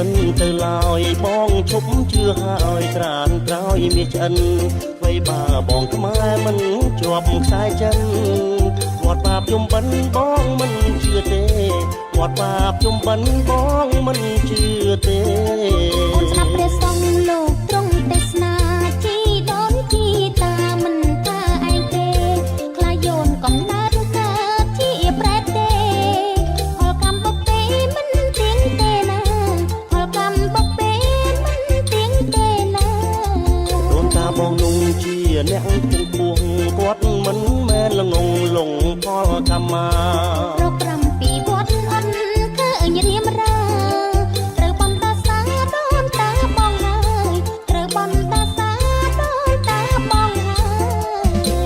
មិនទៅឡើយបងឈប់ជឿហើយត្រានក្រោយមាសឆ្អិនអ្វីបើបងខ្មែរមិនជាប់ខ្សែចិនវត្តបាបជុំបិណ្ឌបងមិនជឿទេវត្តបាបជុំបិណ្ឌបងមិនជឿទេ អូនស្ដាប់ព្រះសង្ឃលោកទ្រង់ទេសនាជីដូនជីតាមិនថាឯងទេខ្លាយយោនកំណើតកើតជាប្រែតទេផលកម្មបុព្វេមិនទៀងទេណាផលកម្មបុព្វេមិនទៀងទេណា ដូនតាបងនោះជាអ្នកពងពោះគាត់មិនមែនល្ងងលងផលកម្មា រក7វត្តអត់ឃើញរៀមរាត្រូវបន្តសាដូនតាបងហើយត្រូវបន្តសាដូនតាបងហើយ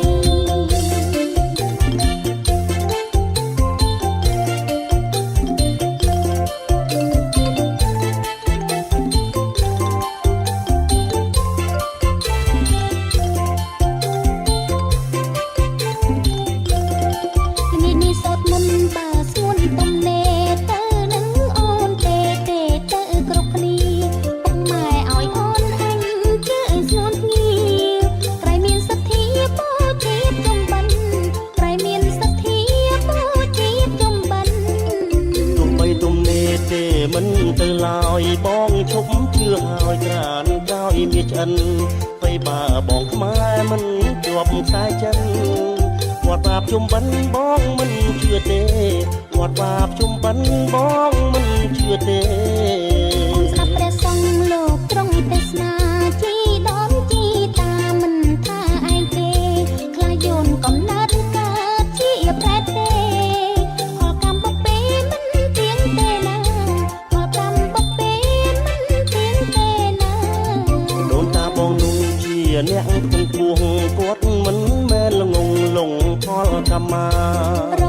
នេះនេះសូត្រមុនបើស្ងួនទំនេរទៅនឹងអូនទេទេទៅគ្រប់គ្នាពុកម៉ែឲ្យអូនអញជឿស្ងួនភ្ងាក្រៃមានសទ្ធាបូជាជុំបិណ្ឌក្រៃមានសទ្ធាបូជាជុំបិណ្ឌ ទោះបីទំនេរទេមិនទៅឡើយបងឈប់ជឿហើយត្រានក្រោយមាសឆ្អិនបីបើបងខ្មែរមិនជាប់ខ្សែចិនវត្តបាបជុំបិណ្ឌបងមិនជឿទេវត្តបាបជុំបិណ្ឌបងមិនជឿទេ អូនស្ដាប់ព្រះសង្ឃលោកទ្រង់ទេសនាជីដូនជីតាមិនថាឯងទេខ្លាយយោនកំណើតកើតជាប្រែតទេផលកម្មបុព្វេមិនទៀងទេណាផលកម្មបុព្វេមិនទៀងទេណា ដូនតាបងនោះជាអ្នកពងពោះគាត់មិនមែនល្ងងលងផលកម្មា រ